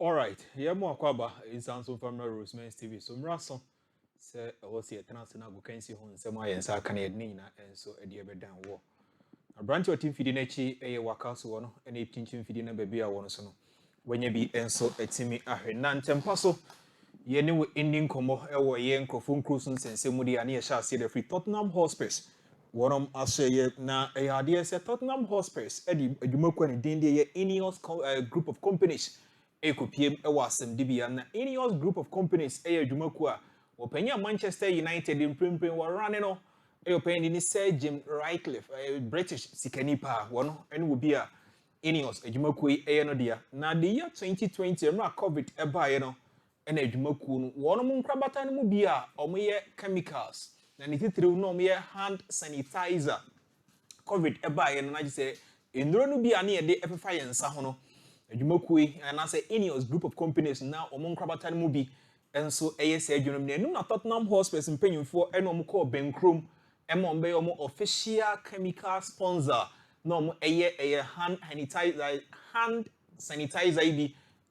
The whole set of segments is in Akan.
Alright, yɛn mu akɔ aba nsan so mfa mmra Rosemens TV so. Mmra so sɛ ɛwɔ sɛ yɛtena ase na agokansi ho nsɛm a yɛn nsa aka no, yɛde ne nyinaa nso de ɛbɛdan wɔ. Aberante a ɔte mfidie no akyi yɛ waka so wɔ no na ɛkyinkyim mfidie no baabi a wɔ no so no, wanya bi nso atumi ahwɛ. Na ntɛmpa so yɛne wo nni nkɔmmɔ wɔ yɛn nkurɔfoɔ nkuro so nsɛnsɛm mu deɛ a ne yɛhyɛ aseɛ de afiri Tottenham Hotspurs wɔnom ahyɛeɛ. Na ɛyɛ adeɛ sɛ Tottenham Hotspurs de adwumakuo a ne din deɛ yɛ Ineos Group of Companies ɛkɔpiem wɔ asɛmdibea. Na Ineos Group of Companies ɛyɛ adwumakuo a wɔpanyin a Manchester United mprempren wɔrane no ɛyɛ ɔpanyin de ne Sir Jim Ratcliffe, ɛyɛ British sikani paa. Wɔno ɛne obi a Ineos adwumakuo yi ɛyɛ no dea. Na the year 2020, mmerɛ a COVID ɛbaeɛ no, ɛna adwumakuo no wɔn nkorabata no mu bi a wɔyɛ chemicals na ne titiriw no wɔyɛ hand sanitizer. COVID ɛbaeɛ no, n'agye sɛ nnuro no bi a ne yɛde ɛfefa yɛn nsa ho no, adwumakuo yi anaasɛ Ineos Group of Companies na wɔn nkorabata no mu bi nso ɛyɛ saa adwuma no. Na enum na Tottenham Hotspurs mpanyinfoɔ ɛna wɔn kɔɔ bɛnkurom ɛma wɔn bɛyɛ wɔn official chemical sponsor na wɔn ɛyɛ hand sanitizer yi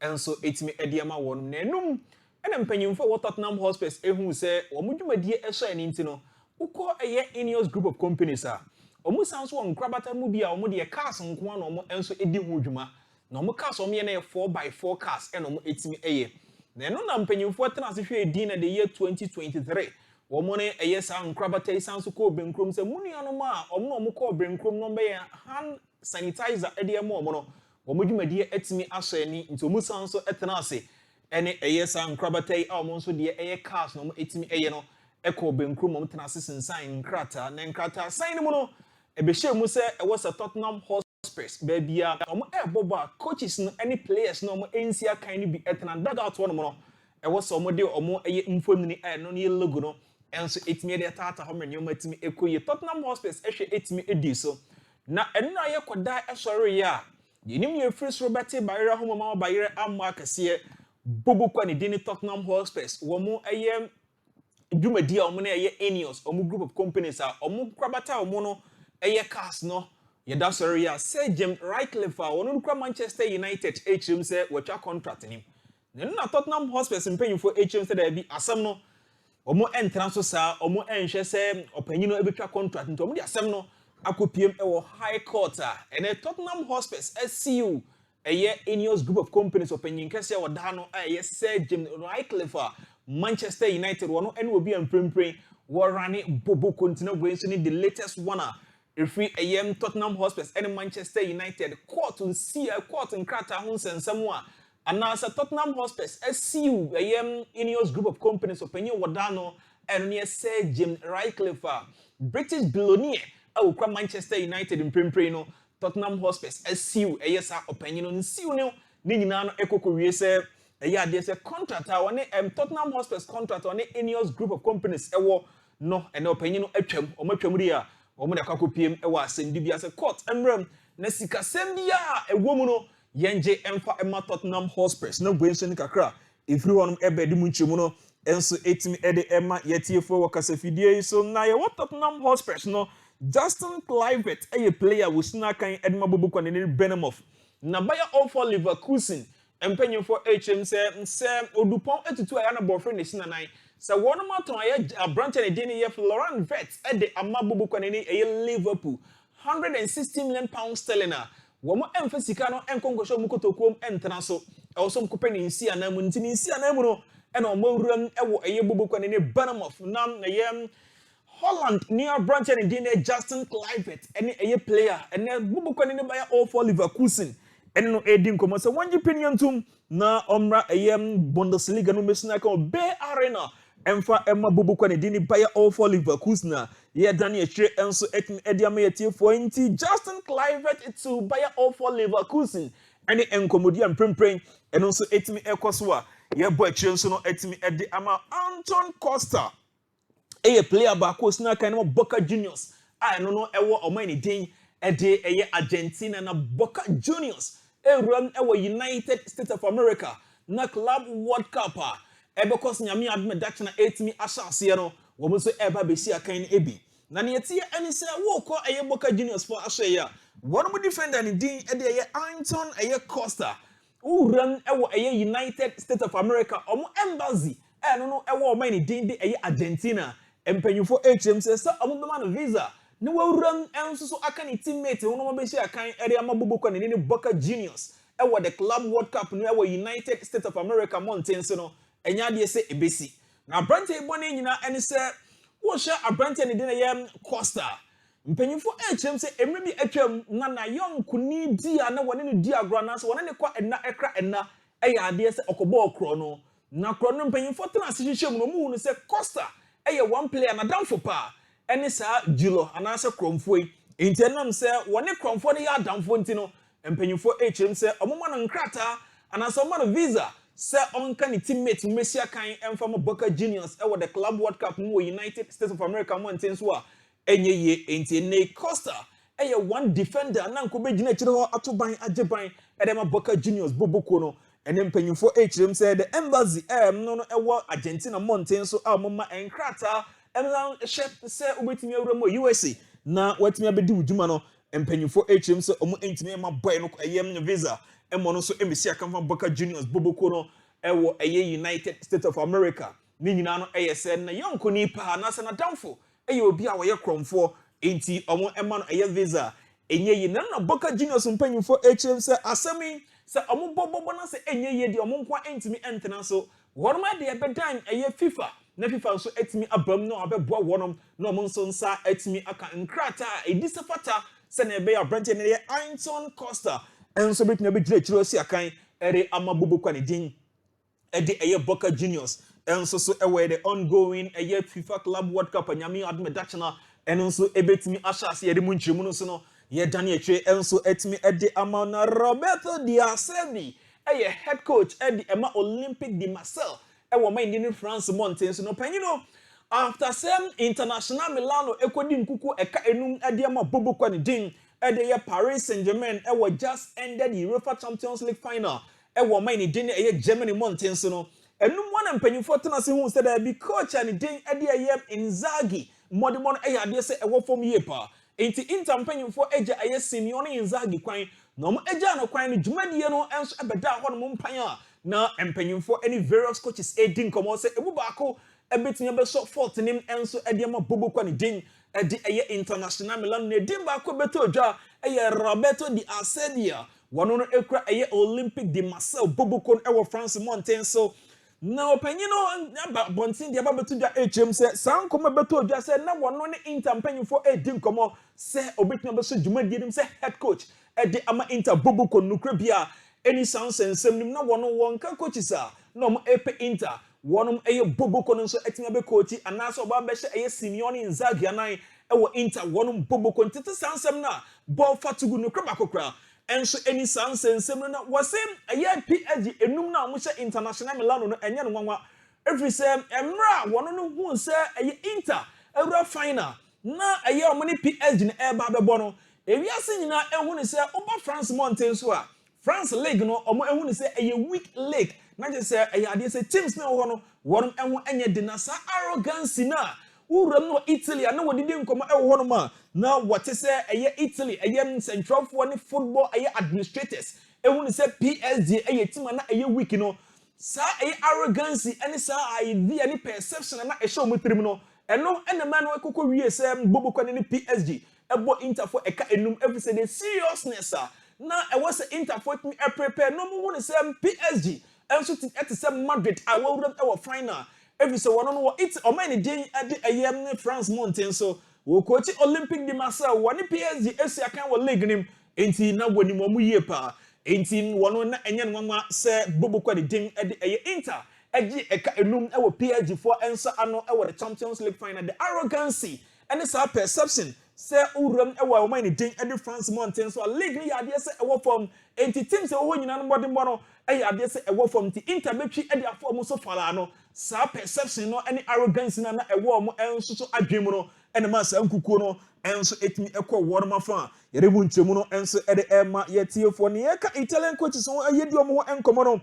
bi nso etumi ɛde ama wɔn. Na enum ɛna mpanyinfoɔ a wɔ Tottenham Hotspurs ehu sɛ wɔn dwumadie ɛhyɛ ɛne nti no, wokɔ ɛyɛ Ineos Group of Companies a wɔn san so wɔ nkorabata mu bi a wɔn deɛ cars nko ara na wɔn nso edi ho dwuma. Na wɔn cars a wɔn yɛ no yɛ 4x4 cars ɛna wɔn etumi ɛyɛ. Na ɛno na mpanyinfoɔ tena ase hwɛ edin na de yɛ 2023 wɔn ne ɛyɛ saa nkorabata yi san so kɔɔ benkurom sɛ mu nuanom a wɔn na wɔn kɔɔ benkurom na wɔn bɛyɛ hand sanitizer ɛde ɛma wɔn no, wɔn dwumadie atumi asɔ ani. Nti wɔn san so tena ase ɛne ɛyɛ saa nkorabata yi a wɔn nso deɛ ɛyɛ cars na wɔn etumi ɛyɛ no ɛkɔɔ benkurom. Wɔn tena ase sensan nkrataa, na nkrataa san no mu no ɛbɛhyɛ mu sɛ ɛwɔ sɛ Tottenham Hotspurs baabi a wɔn ɛrebɔ bɔ a coaches no ɛne players no wɔn nsi akan no bi ɛtena dugout hɔ nom no, ɛwɔ sɛ wɔn de wɔn ɛyɛ mfonini a ɛno no yɛ logo no ɛnso etumi de ɛtaata hɔ mɛ nneɛma etumi ɛkɔ yie. Tottenham Hotspurs ɛhwɛ etumi edi so. Na ɛno a yɛkɔda ɛsɔre yɛ a yɛnim yɛ firi soro bɛte bayerɛ ho mama bayerɛ ama akɛseɛ bobo kɔ ne din ne Tottenham Hotspurs wɔn ɛyɛ dwumadi a wɔn no ɛyɛ Ineos wɔn group of companies a wɔn korabata a wɔn no ɛyɛ cars no. Yɛda sɔre yi a Sir Jim Ratcliffe a wɔn no kura Manchester United ɛkyerɛm sɛ wɔatwa contract nim. Na ɛno na Tottenham Hotspurs mpanyinfoɔ ɛkyerɛm sɛ daabi, asɛm no wɔn ɛntena so saa, wɔn ɛnhwɛ sɛ ɔpanyin no ɛbɛtwa contract. Nti wɔn de asɛm no akɔpiem ɛwɔ High Court a ɛnɛ Tottenham Hotspurs ɛsue ɛyɛ Ineos Group of Companies ɔpanyin kɛseɛ a ɔda no a ɛyɛ Sir Jim Ratcliffe a Manchester United wɔn ɛne obi a mprempren wɔrane bobo kontina. Wei nso ne the latest one a efiri ɛyɛ Tottenham Hotspurs ɛne Manchester United court nsi court nkrataa ho nsɛnsɛm a anaasɛ Tottenham Hotspurs ɛsue ɛyɛ Ineos Group of Companies ɔpanyin wɔda no, ɛno ne Sir Jim Ratcliffe a British billionaire a okura Manchester United mprempren no. Tottenham Hotspurs ɛsue ɛyɛ saa ɔpanyin no nsue no ne nyinaa no ɛkɔkɔ wie sɛ ɛyɛ adeɛ sɛ contract a wɔne Tottenham Hotspurs contract a wɔne Ineos Group of Companies ɛwɔ no, ɛnɛ ɔpanyin no atwam, wɔn atwam deɛ a wɔn de akɔ akɔpiem ɛwɔ asɛmdi ase court mmerɛm. Na sikasɛm bi a ɛwɔ mu no, yɛngye ɛmfa ɛma Tottenham Hotspurs. Na wei nso ne kakra efiri hɔnom ɛbɛ de mu nkyɛmu no nso etimi ɛde ɛma yɛtiefoɔ wɔ kasafidie yi so. Na yɛwɔ Tottenham Hotspurs no, Justin Kluivert ɛyɛ player wosuna kan ɛde ma bobo kwan ne Bournemouth na Bayer 04 Leverkusen mpanyinfoɔ ɛkyerɛm sɛ odupɔn etutu a yɛn bɔfrɛ ne si nanan sɛ wɔn atɔn ayɛ aberanteɛ ne din no yɛ Florian Wirtz ɛde ama bobo kwan ne ɛyɛ Liverpool £160 million sterling a wɔn mfa sika no nkɔ nkɔhyɛ wɔn kotokuom ntena so, ɛwɔ so nkɔpɛ ne nsi anan mu. Nti ne nsi anan mu no ɛna wɔn awura mu ɛwɔ ɛyɛ bobo kwan ne Bournemouth na ɛyɛ Holland ní aberanteɛ ne din ne Justin Kluivert ɛne ɛyɛ player ɛnɛ bobo kwan ne Bayer 04 Leverkusen ɛne no ɛredi nkɔmɔ sɛ wɔn gye panyin ntum na ɔmmra ɛyɛ Bundesliga no mmesina ka Bay Arena ɛmfa ɛma bobo kwan ne din ne Bayer 04 Leverkusen a yɛda akyire nso ɛtumi ɛde ama yɛtiefoɔ. Nti Justin Kluivert to Bayer 04 Leverkusen ɛne nkɔmmɔdi a mprempren ɛno nso ɛtumi ɛkɔ so a yɛbɔ akyire nso no ɛtumi ɛde ama. Anton Costa ɛyɛ player baako osina kan no Boca Juniors a ɛno no ɛwɔ ɔman ne din ɛde ɛyɛ Argentina. Na Boca Juniors ɛwura ɛwɔ United States of America na Club World Cup a ɛbɛkɔ so, Nyame adom, dakyena ɛtumi ahyɛ aseɛ no, wɔn nso ɛreba abɛsi akan no ebi. Na nea ɛteɛ ɛne sɛ wɔrekɔ ɛyɛ Boca Juniors fo ahyɛ yi a wɔn mu defender ne din ɛde ɛyɛ Anton ɛyɛ Costa. Wowura wɔ ɛyɛ United States of America, ɔmo embassy ɛno no ɛwɔ ɔman ne din de ɛyɛ Argentina, mpanyinfoɔ ɛkyerɛm sɛ ɔmo bɛma no visa ne wawura nso so aka ne teammate ho na wɔn bɛhyɛ akan ɛde ama Boboko ne ne Boca Juniors ɛwɔ the Club World Cup no ɛwɔ United States of America mmɔnten so no, ɛnyɛ adeɛ sɛ ebesi. Na aberanteɛ yi bɔ ne nyinaa ɛne sɛ wɔhyɛ aberanteɛ ne din ɛyɛ Costa. Mpanyinfoɔ ɛrekyerɛm sɛ mmerɛ bi atwam na n'ayɔnkoni di a na wɔne no di agorɔ anaasɛ wɔne ne kɔ ɛna ɛkra ɛna ɛyɛ adeɛ sɛ ɔkɔbɔɔ korɔ no na korɔ no, mpanyinfoɔ tena ase hyehyɛ mu na wɔn hu no sɛ Costa ɛyɛ one player n'adamfo paa ɛne saa Julio anaasɛ korɔmfoɔ yi. Nti ɛnam sɛ wɔne korɔmfoɔ no yɛ adamfoɔ nti no, mpanyinfoɔ ɛrekyerɛm sɛ wɔn ma no nkrataa anaasɛ wɔn ma no visa sɛ ɔnka ne teammate mu mmesi akan ɛmfa ma Boca Juniors ɛwɔ the Club World Cup mu wɔ United States of America mmɔnten so a, ɛnyɛ yie. Nti ne Costa ɛyɛ one defender na nko bɛgyina akyire hɔ ato ban agye ban ɛde ma Boca Juniors boboko no. Ɛne mpanyinfoɔ ɛrekyerɛm sɛ the embassy ɛɛm no ɛwɔ Argentina mmɔnten so a wɔma nkrataa ɛmna hyɛ sɛ wobɛtumi awura mu wɔ USA na watumi abɛdi wo dwuma no, mpanyinfoɔ ɛrekyerɛm sɛ wɔn ntumi ɛma boy no ɛyɛ visa ɛmɔ no nso ɛmɛsi akamfa Boca Juniors boboko no ɛwɔ ɛyɛ United States of America. Ne nyinaa no ɛyɛ sɛ na yɔnkoni paa anaasɛ n'adamfo ɛyɛ obi a wɔyɛ korɔmfoɔ, nti wɔn ɛma no ɛyɛ visa, ɛnyɛ yie. Na Boca Juniors mpanyinfoɔ ɛkyerɛm sɛ asɛm yi sɛ wɔn bɔ bɔbɔ na sɛ ɛnyɛ yie deɛ, wɔn nko ntumi ɛntena so. Wɔn deɛ ɛbɛdan ɛyɛ FIFA na FIFA nso atumi aba mu na wabɛboa wɔn na wɔn nso nsa atumi aka nkrataa a ɛdi sɛ fata sɛnea ɛbɛyɛ aberanteɛ no yɛ Anton Costa nso bɛtumi abɛgyina akyire ɔsi akan ɛde ama Boboko ne din ɛde ɛyɛ Boca Juniors ɛnso so ɛwɔ the ongoing ɛyɛ FIFA Club World Cup. Nyame adom, ɛdakyena ɛno nso ɛbɛtumi ahyɛ ase. Yɛde mu nkyerɛmu no so no, yɛdane akyire ɛnso ɛtumi ɛde ama. Na Roberto De Zerbi ɛyɛ head coach ɛde ɛma Olympique de Marseille ɛwɔ ɔman ne France mmɔnten so no. Panyin no, after sɛm International Milano ɛkɔdi nkuku ɛka enum ɛde ama Boboko ne din ɛde yɛ Paris Saint Germain ɛwɔ just ended UEFA Champions League final ɛwɔ ɔman ne din ɛyɛ Germany mmɔnten so no, ɛnum wɔn na mpanyinfoɔ tena ase hu sɛ dɛbi coach a ne din ɛde ɛyɛ Inzaghi mmɔdemmɔ no ɛyɛ adeɛ sɛ ɛwɔ fam yie paa. Nti Inter mpanyinfoɔ agya ɛyɛ Simeone Inzaghi kwan na wɔn agya no kwan no, dwumadie no nso ɛbɛda hɔ nom mpan a na mpanyinfoɔ ɛne various coaches ɛredi nkɔmɔ sɛ emu baako ɛbɛtumi abɛsɔ fault nim nso ɛde ama Bobo kwa ne din ɛde ɛyɛ International Milan. Na edin baako bɛtɔ odwa ɛyɛ Roberto De Zerbi. Wɔn no ekura ɛyɛ Olympique de Marseille boboko no ɛwɔ France mmɔnten so. Na ɔpanyin no aba abɔnten deɛ aba bɛto dwa ɛrekyerɛm sɛ saa nkɔmɔ bɛtɔ dwa sɛ na wɔn ne Inter mpanyinfoɔ ɛredi nkɔmɔ sɛ obetumi abɛsɔ dwumadie nim sɛ head coach ɛde ama Inter boboko. Nukuri bia ɛni saa nsɛnsɛm nim na wɔn wɔn ka coaches a na wɔn ɛpɛ Inter wɔn ɛyɛ boboko no nso ɛtumi abɛ coach anaasɛ ɔba abɛhyɛ ɛyɛ Simeone Inzaghi anan ɛwɔ Inter wɔn boboko. Ntete saa nsɛm na bɔɔl fatugu nukuri baako koraa ɛnso ɛni saa nsɛnsɛm no. Na wɔsɛ ɛyɛ PSG enum na wɔhyɛ International Milano no, ɛnyɛ no nwanwa, efiri sɛ mmerɛ a wɔn no hu sɛ ɛyɛ Inter awura final na ɛyɛ wɔn ne PSG no ɛreba abɛbɔ no, ewiase nyinaa ehu ne sɛ ɔba France mmɔnten so a, France league no, wɔn ehu ne sɛ ɛyɛ weak league na kyerɛ sɛ ɛyɛ adeɛ sɛ teams na ɛwɔ hɔ no wɔn ɛho ɛnyɛ de. Na saa arrogance na wura mu wɔ Italy a na wɔdidi nkɔmɔ ɛwɔ hɔnom a na wɔte sɛ ɛyɛ Italy ɛyɛ nsɛntwerɛfoɔ ne football ɛyɛ administrators ehu ne sɛ PSG ɛyɛ team a na ɛyɛ weak no, saa ɛyɛ arrogance ɛne saa idea ne perception a na ɛhyɛ wɔn tirim no, ɛno ɛna mmaa no ɛkɔkɔ wie sɛ bobokɔ ne PSG ɛbɔ Interfo ɛka enum, ɛfiri sɛ the seriousness a na ɛwɔ sɛ Interfo tumi ɛprepare na wɔn hu ne sɛ PSG ɛnso ti ɛte sɛ Madrid a wɔwura ɛwɔ final, ɛfiri sɛ wɔn no wɔ it ɔman ne din ɛde ɛyɛ ne France mmɔnten so wɔ coach Olympique de Marseille, wɔne PSG esi akan wɔ league nim, nti na wɔnim wɔn yie paa. Nti wɔn na ɛnyɛ no nwanwa sɛ bobokɔ ne din ɛde ɛyɛ Inter ɛgye ɛka enum ɛwɔ PSG foɔ nsa ano ɛwɔ the Champions League final. The arrogancy ɛne saa perception sɛ owuram ɛwɔ ɔman ne din ɛde France mmɔnten so a, league no yɛ adeɛ sɛ ɛwɔ fam, nti teams a ɛwɔ hɔ nyinaa no mmɔdenbɔ no ɛyɛ adeɛ sɛ ɛwɔ fam, nti Inter bɛtwi ɛde afɔ ɔmo so falaa no, saa perception no ɛne arrogance no na ɛwɔ ɔmo ɛnso so adwene mu no ɛna ma saa nkukuo no ɛnso ɛtumi ɛkɔ wɔn afa a yɛde mu nkyɛmu no ɛnso ɛde ɛma yɛtiefoɔ. Ne yɛka Italian coaches ho ɛyɛ di ɔmo ho nkɔmɔ no,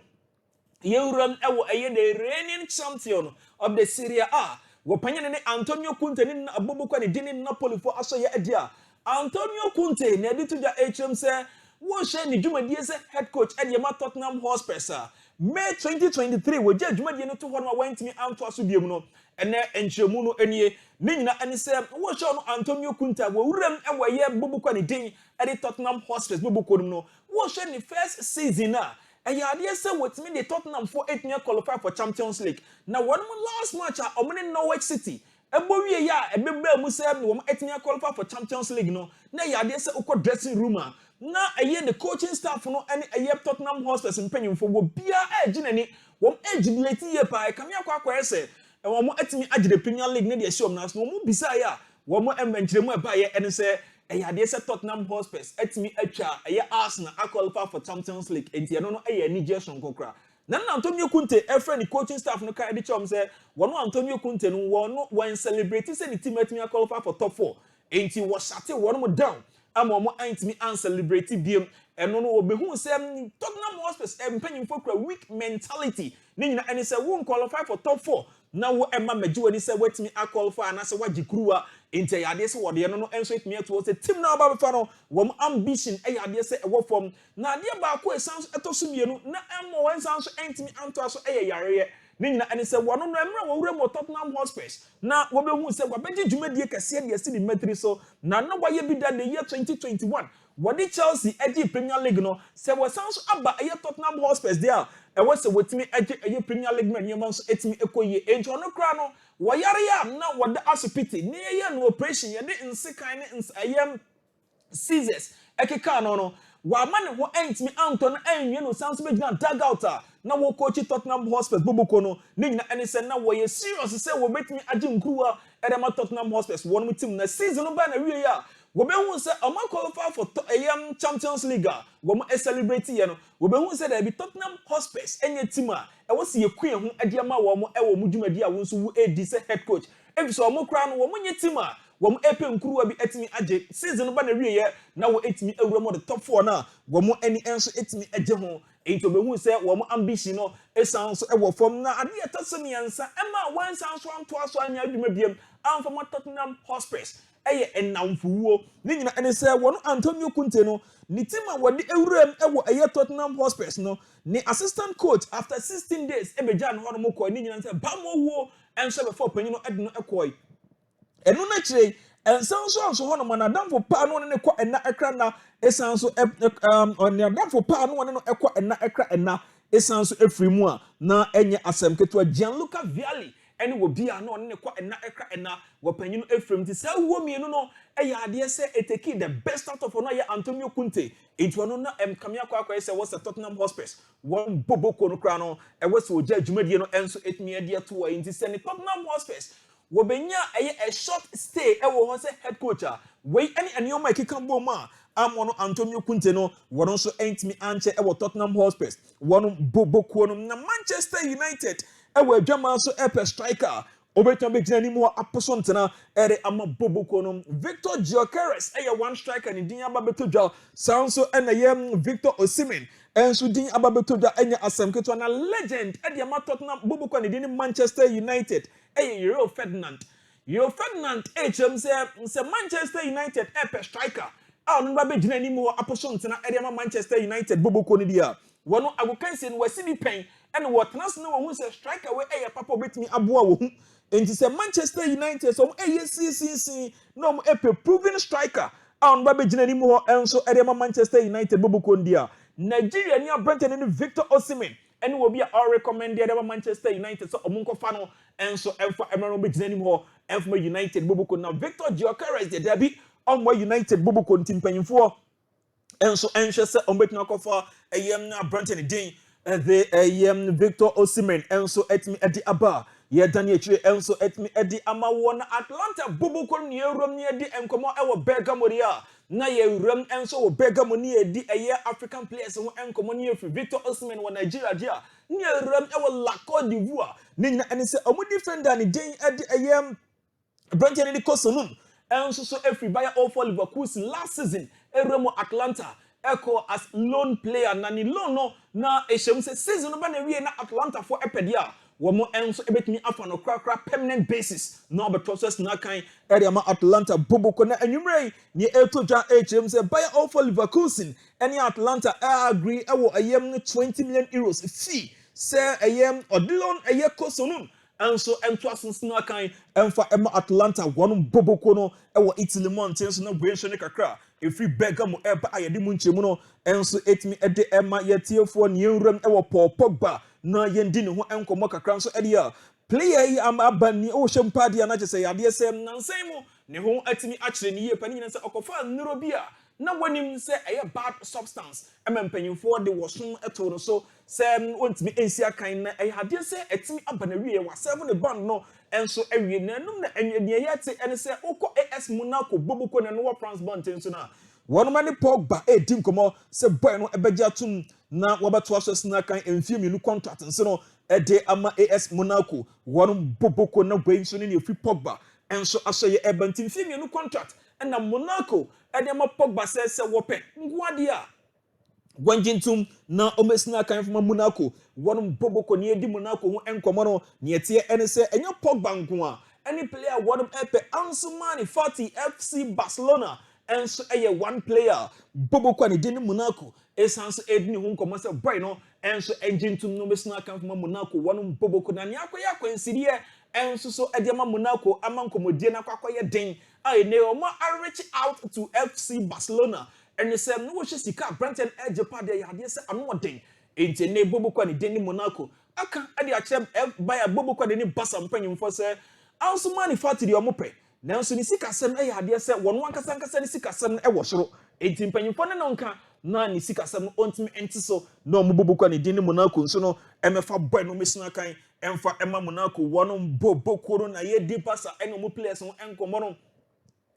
yɛwuram ɛwɔ ɛyɛ the reigning champion of the Serie A, wɔpanyin ne Antonio Conte ne abobokɔ ne di ne Napoli fo asɔ yɛ ɛdi a Antonio Conte na ɛde to dwa ɛkyerɛm sɛ Wɔhyɛ ne dwumadie sɛ head coach ɛde ma Tottenham Hotspurs a, May 2023 wɔgye dwumadie no to hɔ no a wɔntumi antoa so biom no, ɛnɛ nkyerɛmu no nie. Ne nyinaa ɛne sɛ wɔhyɛ no Antonio Conte a wɔwuram ɛwɔ ɛyɛ bobokɔ ne din ɛde Tottenham Hotspurs bobokɔ no mu no, wɔhyɛ ne first season a, ɛyɛ adeɛ sɛ wɔtumi de Tottenham fo ɛtumi qualify for Champions League. Na wɔn last match a wɔn ne Norwich City ɛbɔ wie yɛ a ɛbɛbɛ mu sɛ wɔn ɛtumi qualify for Champions League no, na ɛyɛ adeɛ sɛ wokɔ dressing room a, na ɛyɛ the coaching staff no ɛne ɛyɛ Tottenham Hotspurs mpanyinfo wɔ biara ɛregye n'ani, wɔn ɛrejubilate yie paa. Ɛkame akɔyɛ sɛ wɔn ɛtumi agye the Premier League ne deɛ ɛhyɛ wɔn nan so. Na wɔn bisa yɛ a, wɔn ɛmɛ nkyerɛmu ɛbaayɛ ɛne sɛ ɛyɛ adeɛ sɛ Tottenham Hotspurs ɛtumi atwa ɛyɛ Arsenal aqualify for Champions League, nti ɛno no ɛyɛ anigye sononko koraa. Na Antonio Conte ɛfrɛ ne coaching staff no ka ɛde kyerɛ wɔn sɛ wɔn Antonio Conte no, wɔn no wɔn celebrate sɛ ne team ɛtumi aqualify for top four, nti wɔshut wɔn mo down ama wɔn antumi ancelebrate biem. Ɛno no wɔbɛhu sɛ Tottenham Hotspurs mpanyinfoɔ kura weak mentality. Ne nyinaa ɛne sɛ wɔn qualify for top four na wo ɛma mɛgye w'ani sɛ wɔatumi aqualify anaasɛ wagye kuruwa, nti ɛyɛ adeɛ sɛ wɔde ɛno no nso atumi ato hɔ sɛ team na ɔba bɛfa no, wɔn ambition ɛyɛ adeɛ sɛ ɛwɔ fam. Na adeɛ baako a ɛsan so ɛtɔ so mmienu na ɛmɔ wɔn nsan so ɛntumi antoa so ɛyɛ yareɛ. Ne nyinaa ɛne sɛ wɔn no, mmerɛ wɔwura mu wɔ Tottenham Hotspurs na wɔbɛhu sɛ wɔabɛgye dwumadie kɛseɛ deɛ ɛsi ne mmatiri so na wɔayɛ bi da the year 2021 wɔde Chelsea ɛgye Premier League no, sɛ wɔsan so aba ɛyɛ Tottenham Hotspurs deɛ a, ɛwɔ sɛ wɔtumi ɛgye ɛyɛ Premier League ma nneɛma nso ɛtumi ɛkɔ yie. Nti ɔno koraa no, wɔyare a na wɔda asopiti ne yɛyɛ no operation, yɛde nsekan ne nsa ɛyɛ scissors ɛkeka no, wama ne ho ɛntumi antɔ no ɛnwie no, san so bɛgyina dugout a na wɔkɔkyi Tottenham Hotspurs boboko no. Ne nyinaa ɛne sɛ na wɔyɛ serious sɛ wɔbɛtumi agye nkuruwa ɛde ma Tottenham Hotspurs wɔn team. Na season no ba na wie a, wɔbɛhu sɛ ɔmo qualify for ɛyɛ Champions League a wɔn celebrate yɛ no, wɔbɛhu sɛ dɛbi, Tottenham Hotspurs ɛnyɛ team a ɛwɔ sɛ yɛku yɛn ho ɛde ama wɔn ɛwɔ wɔn dwumadi a wɔn nso wo edi sɛ head coach, efisɛ wɔn koraa no, wɔn nyɛ team a wɔn ɛpɛ nkuruwa bi ɛtumi agye. Season no ba na wie yɛ na wɔn ɛtumi awura mu the top four na wɔn ani nso ɛtumi agye ho, nti wɔbɛhu sɛ wɔn ambition no ɛsan nso ɛwɔ fam. Na adeɛ ɛtɔ so mmiɛnsa ɛma wɔn nsan so antoa so anya adwuma biem amfama Tottenham Hotspurs ɛyɛ ɛnamfowuo. Ne nyinaa ɛne sɛ wɔn Antonio Conte no, ne team a wɔde awura mu ɛwɔ ɛyɛ Tottenham Hotspurs no, ne assistant coach after 16 days ɛbɛgya ne hɔ nom kɔ. Ne nyinaa sɛ bamowuo ɛnso bɛfɔ ɔpanyin no ɛde no ɛkɔɛ. Ɛno n'akyire nsa nso anso hɔ nom, n'adamfo paa no, ɔne ne kɔ ɛna ɛkra na ɛsan so ɛ ɛ ɔne adamfo paa no, ɔne no ɛkɔ ɛna ɛkra ɛna ɛsan so ɛfiri mu a, na ɛnyɛ asɛm ketewa. Gianluca Vialli ɛne wɔ bi a na ɔne ne kɔ ɛna ɛkra ɛna wɔ panyin no ɛfiri mu. Nti saa wuo mmienu no ɛyɛ adeɛ sɛ ɛtake the best out of ɔno ayɛ Antonio Conte, nti ɔno na ɛm kame akɔyɛ sɛ wɔsɛ Tottenham Hotspurs wɔn boboko no koraa no, ɛwɔ sɛ wɔgya dwumadie no ɛnso ɛtumi ɛde ɛto hɔ. Nti sɛ ne Tottenham Hotspurs wɔbɛnya ɛyɛ a short stay ɛwɔ hɔ sɛ head coach a, wei ɛne nneɛma a ɛkeka bɔ mu a ama no Antonio Conte no, wɔn nso ɛntumi ankyɛ ɛwɔ Tottenham Hotspurs wɔn bobokuo no. Na Manchester United ɛwɔ adwaman so ɛpɛ striker obetuma bɛgyina anim hɔ aposo ntena ɛde ama boboko no. Victor Gyokeres ɛyɛ one striker ne din aba bɛtɔ dwa. Saa nso ɛna ɛyɛ Victor Osimhen ɛnso din aba bɛtɔ dwa. Ɛnyɛ asɛm ketewa na legend ɛde ama Tottenham boboko ne din ne Manchester United ɛyɛ Rio Ferdinand. Rio Ferdinand ɛkyerɛm sɛ Manchester United ɛpɛ striker a ɔno ba bɛgyina anim hɔ aposo ntena ɛde ama Manchester United boboko no deɛ a, wɔn agokansie no wɔasi bi pɛn ɛna wɔtena so na wɔn ho sɛ striker wei ɛyɛ papa, obetumi aboa wɔn ho. Nti sɛ Manchester United sɛ wɔn ɛyɛ siesie na wɔn ɛpɛ proven striker a ɔno ba bɛgyina anim hɔ ɛnso ɛde ama Manchester United boboko no deɛ a, Nigeria ni aberante no ne Victor Osimhen ɛne obi a ɔrecommend ɛde ama Manchester United sɛ ɔmo nkɔfa no ɛnso ɛmfa ɛmɛ no bɛgyina anim hɔ ɛmfa United boboko. Na Victor Gyokeres deɛ, dabi, ɔmmɔ United boboko, nti mpanyinfoɔ nso nhwɛ sɛ ɔmbɛtumi akɔfa ɛyɛ aberante ne din ɛde ɛyɛ Victor Osimhen nso ɛtumi ɛde aba. Yɛda ne akyire nso ɛtumi ɛde ama wɔ. Na Atalanta boboko ne yɛwuram ne yɛdi nkɔmmɔ ɛwɔ Bergamo deɛ a, na yɛwuram nso wɔ Bergamo ne yɛdi ɛyɛ African players ho nkɔmmɔ ne yɛfiri Victor Osimhen wɔ Nigeria deɛ a, ne yɛwuram ɛwɔ La Cote d'Ivoire. Ne nyina ɛne sɛ ɔmo defender ne din ɛde ɛyɛ aberanteɛ no de kɔ Sonum ɛnso so efiri Bayer 04 Leverkusen last season ewura mu Atalanta ɛkɔ as loan player. Na ne loan no na ehyɛm sɛ season no ba na wie na Atalanta fo ɛpɛ deɛ a, Wɔn nso bɛtumi afa no korakora permanent basis na ɔbɛtɔ so asina kan ɛde ama Atalanta boboko. Na anwummerɛ yi, nea ɛretɔ dwa ɛrekyerɛ mu sɛ Bayer 04 Leverkusen ɛne Atalanta ɛagree ɛwɔ ɛyɛm €20 million fee sɛ ɛyɛ Odilon ɛyɛ Kossounou nso ntoa so nsena kan ɛmfa ɛma Atalanta wɔn boboko no ɛwɔ Italy mmɔnten so. Na wei nso ne kakra ɛfiri Bergamo ɛba a yɛde mu nkyɛmu no nso ɛtumi ɛde ɛma yɛtiefoɔ. Ne yɛnwuram ɛwɔ Paul Pogba na yɛndi ne ho nkɔmmɔ kakra nso ɛde a player yi ama aba ni ɔhyɛ mpadeɛ a na kyerɛ sɛ yadeɛ sɛ nansan mu ne ho atumi akyerɛ ne yie pa ne nyinaa sɛ ɔkɔfa nnuro bi a na wɔnim sɛ ɛyɛ bad substance ɛma mpanyinfoɔ de wɔsom to no so sɛ wɔntumi nsi akan. Na ɛyɛ adeɛ sɛ ɛtumi aba na wie wasɛfo ne band no nso awie. Na ɛnum na ɛnyɛ deɛ yɛte ɛne sɛ wokɔ AS Monaco boboko na ɛno wɔ France bɔnten so na wɔn ne Pogba edi nkɔmɔ sɛ boy no ɛbɛgye atum na wɔbɛtoa so asina kan mfie 2 contract nso no ɛde ama AS Monaco wɔn boboko. Na wei nso ne nea efiri Pogba nso ahyɛ yɛ ɛba nti mfie 2 contract ɛna Monaco ɛde ama Pogba sɛ wɔpɛ nkoadeɛ a wɔngye ntum na ɔmɛsina akan fama Monaco wɔn boboko. Ne edi Monaco ho nkɔmɔ no, nea ɛteɛ ɛne sɛ ɛnyɛ Pogba nko a ɛne player wɔn ɛpɛ. Ansu Fati, FC Barcelona ɛnso ɛyɛ one player boboko a ne din ne Monaco esan so edi ne ho nkɔmɔ sɛ boy no ɛnso ɛngye ntum na ɔmɛsina akan fama Monaco wɔn boboko. Na nea akɔyɛ akwansideɛ ɛnso so ɛde ama Monaco ama nkɔmɔdie no akɔ akɔyɛ den a ɛnɛ wɔn areach out to FC Barcelona ɛne sɛ ne wɔhyɛ sika aberanteɛ no ɛgye pa deɛ yɛ adeɛ sɛ ano ɔden. Nti ne boboko a ne din ne Monaco aka ɛde akyerɛ F Bayer boboko a ne ne Barca mpanyinfoɔ sɛ Ansu Fati deɛ ɔmo pɛ, nanso ne sikasɛm ɛyɛ adeɛ sɛ wɔn ankasa ankasa ne sikasɛm no ɛwɔ soro. Nti mpanyinfoɔ ne no nka na ne sikasɛm no ɔntumi nte so na ɔmo boboko a ne din ne Monaco nso no ɛmɛfa bɔɛ no ɔmɛsina kan ɛmfa ɛma Monaco wɔn boboko no. Na yɛdi Barca ɛne ɔmo players ho nkɔmɔ no,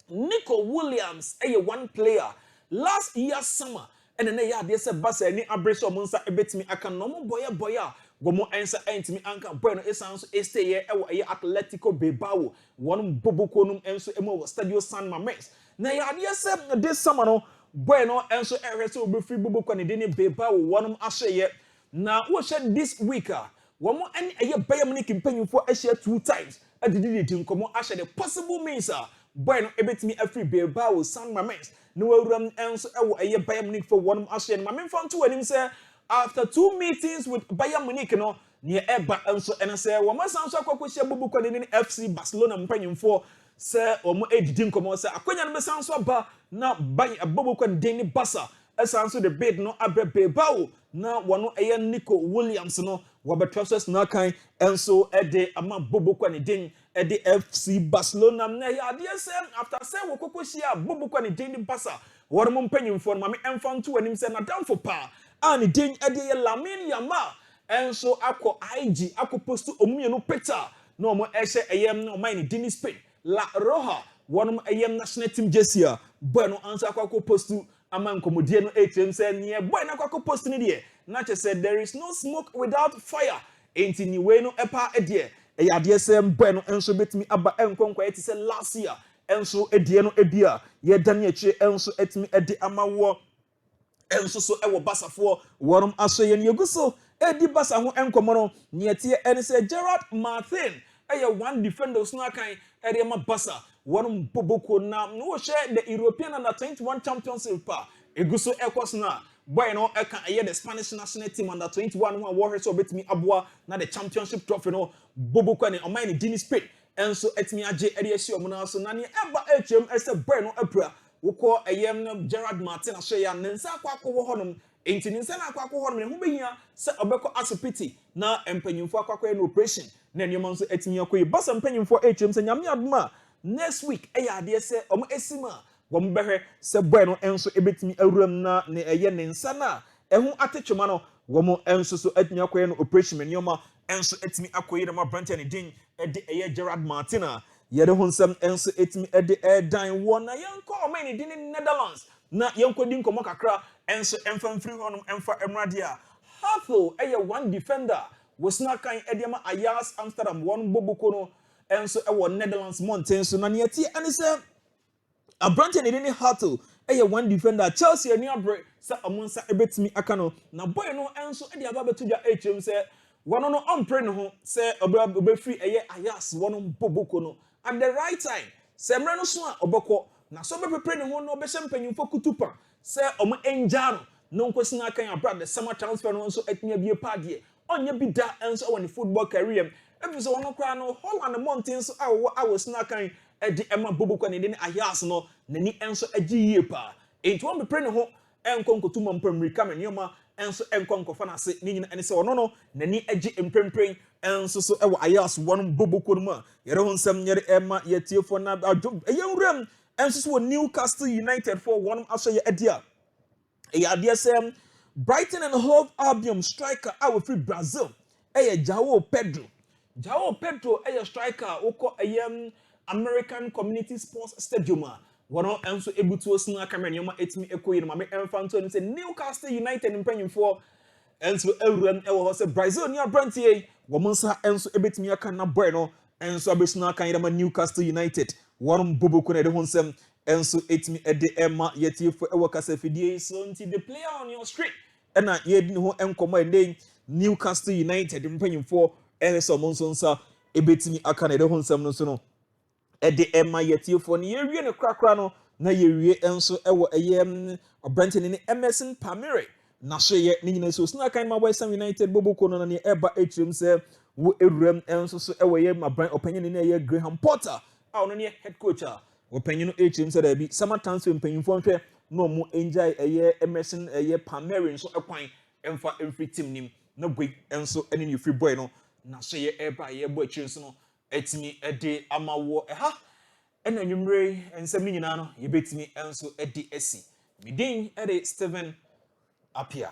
Nico Williams ɛyɛ one player. Last year summer ɛna na ɛyɛ adeɛ sɛ Barca ani abere sɛ ɔmo nsa ɛbɛtumi aka na ɔmo bɔyɛ bɔyɛ a wɔn nsa ɛntumi anka. Bɔyɛ no esan so ɛstayɛ ɛwɔ ɛyɛ Atletico Bilbao wɔn boboko no nso ɛmu wɔ Stadio San Mames. Na ɛyɛ adeɛ sɛ this summer no, bɔyɛ no nso ɛhwɛ sɛ obɛfiri boboko a ne de ne Bilbao wɔn ahyɛyɛ. Na wɔhyɛ this week a wɔn ɛne ɛyɛ Bayern Munich mpanyinfoɔ ahyia two times ɛdidididi nkɔmɔ ahyɛ the possible means a boy no ebetumi afiri Bilbao San Mames na wawura nso ɛwɔ ɛyɛ Bayern Munich fo wɔn ahyɛ no. Maame nfa nto anim sɛ after two meetings with Bayern Munich no, nea ɛba nso ɛna sɛ wɔn asan nso akɔ akɔhyia bubu kɔ ne FC Barcelona mpanyinfoɔ sɛ wɔn edidi nkɔmɔ sɛ akonnwa no bɛsan so aba na Bayern bubu kɔ ne den ne Barca ɛsan so de bid no abrɛ Bilbao na wɔn ɛyɛ Nico Williams no wɔbɛtɔ so ɛsena kan nso ɛde ama bobo kɔ ne den ɛde FC Barcelona. Na ɛyɛ adeɛ sɛ after sɛ wɔkɔkɔ hyia bobo kɔ ne den ne Barca wɔn mo mpanyinfoɔ no, maame ɛmfa nto anim sɛ n'adamfo paa a ne din ɛde yɛ Lamine Yamal ɛnso akɔ IG akɔ post wɔn mmienu picture na wɔn ɛhyɛ ɛyɛ ɔman ne din ne Spain La Roja wɔn ɛyɛ national team jersey a boy no nso akɔ post ama nkɔmɔdie no ɛkyerɛm sɛ nea boy no akɔ post no deɛ na kyerɛ sɛ there is no smoke without fire. Nti ne wei no ɛpa deɛ ɛyɛ adeɛ sɛ boy no nso bɛtumi aba ɛnkɔnkɔyɛ te sɛ last year nso deɛ no ebi a yɛda ne akyire nso ɛtumi ɛde ama wɔ nso so ɛwɔ Basafoɔ wɔn aso yɛn yɛgu so ɛdi Basa ho nkɔmɔ no. Nea ɛteɛ ɛne sɛ Gerard Martin ɛyɛ one defender so akan ɛde ama Basa wɔn boboko. Na wɔhyɛ the European Under 21 Championship a egu so ɛkɔ so na boy no ɛka ɛyɛ the Spanish national team under 21 ho a wɔhwɛ sɛ ɔbɛtumi aboa na the championship trophy no boboko ne ɔman ne di ne Spain ɛnso ɛtumi agye ɛde asi ɔmo nan so. Na nea ɛba ɛkyɛm ɛsɛ boy no apira wokɔ ɛyɛ no Gerard Martin ahyɛ yɛ a ne nsa akɔ akɔwɔ hɔnom. Nti ne nsa no akɔ akɔ hɔnom ne ho bɛhia sɛ ɔbɛkɔ asopiti na mpanyinfoɔ akɔ akɔyɛ no operation na nneɛma nso atumi akɔ yi. Basa mpanyinfoɔ ɛkyerɛm sɛ Nyame adom a next week ɛyɛ adeɛ sɛ ɔmo esi mu a wɔn bɛhwɛ sɛ boy no nso ebɛtumi awura mu na ne ɛyɛ ne nsa no a ɛho atetwema no wɔn nso so atumi akɔyɛ no operation ma nneɛma nso atumi akɔ yi. Na aberanteɛ ne din ɛde ɛyɛ Gerard Martin a yɛde ho nsɛm nso atumi ɛde ɛdan wɔ. Na yɛnkɔ ɔman ne din ne Netherlands na yɛnkɔ di nkɔmɔ kakra nso ɛmfa mfiri hɔnom ɛmfa mmradeɛ a Hato ɛyɛ one defender wɔsena kan ɛde ama Ajax Amsterdam wɔn boboko no nso ɛwɔ Netherlands mmɔnten so. Na nea ɛteɛ ɛne sɛ aberanteɛ ne din ne Hato ɛyɛ one defender Chelsea ani abere sɛ ɔmo nsa ɛbɛtumi aka no. Na boy no nso ɛde aba abɛto dwa ɛkyerɛm sɛ Wɔn no ɔmpere ne ho sɛ ɔbɛfiri ɛyɛ Ajax wɔn boboko no. At the right time, sɛ mmerɛ no so a, ɔbɛkɔ na sɛ ɔbɛpepere ne ho na ɔbɛhyɛ mpanyinfoɔ kutupa sɛ ɔmo ngyaa no na nkosi n'akan abira the summer transfer no nso atumi abie paadeɛ, ɔnyɛ bi da nso wɔ ne football career mu, efi sɛ wɔn koraa no Holland mmɔnten so a wɔwɔ a wɔsi n'akan ɛde ɛma boboko ne de ne Ajax no, n'ani nso agye yie paa. Nti wɔn pepere ne ho ɛnkɔ nkotu mɔ mpa mmirika mɛ nneɛma nso ɛnkɔ nkɔfa n'ase ne nyina ɛne sɛ ɔno no n'ani agye mprempren nso so ɛwɔ Ajax wɔn boboko no mu a yɛrɛ ho nsɛm yɛre ɛma yɛtiefoɔ. Na adwo ɛyɛ nwuram nso so wɔ Newcastle United foɔ wɔn aso yɛ ɛdi a ɛyɛ adeɛ sɛ Brighton and Hove Albion striker a wɔfiri Brazil ɛyɛ Joao Pedro. Joao Pedro ɛyɛ striker a wokɔ ɛyɛ American Community Sports Stadium a wɔn nso ebutuo sinu aka nneɛma etumi ekɔ yi no. Maame ɛnfa nto anim sɛ Newcastle United mpanyinfoɔ nso awura ɛwɔ hɔ sɛ Brazil ní aberanteɛ yi, wɔn nsa nso ebetumi aka na boy no nso abɛsunu aka yɛrɛ ma Newcastle United wɔn boboko na ɛde ho nsɛm nso etumi ɛde ɛma yɛtiefo ɛwɔ kasafidie yi so. Nti the player on your street ɛna yɛdi ne ho nkɔmɔ ɛnɛ, Newcastle United mpanyinfoɔ ɛhwɛ sɛ ɔmo nso nsa ebetumi aka na ɛde ho nsɛm no nso no ɛde ɛma yɛtiefoɔ no. Yɛwie no korakora no na yɛwie nso ɛwɔ ɛyɛ ɔbrɛnte ne Emerson Palmieri n'ahyɛyɛ ne nyinaa so osina kan ma West Ham United boboko no na nea ɛba akyerɛm sɛ wo ewuram nso so ɛwɔ ɛyɛ abran ɔpanyin ne ɛyɛ Graham Potter a ɔno ne head coach a ɔpanyin no akyerɛm sɛ daabi, summer transfer mpanyinfoɔ nhwɛ na ɔmo ngyae ɛyɛ Emerson ɛyɛ Palmieri nso ɛkwan ɛmfa mfiri team nim na gwe nso ɛne ne free boy no n'ahyɛyɛ ɛba a yɛbɔ akyire nso no ɛtumi ɛde ama wɔ ɛha. Ɛna nwumire nsɛm no nyinaa no yɛbɛtumi nso ɛde asi. Medin ɛde Stephen Apia.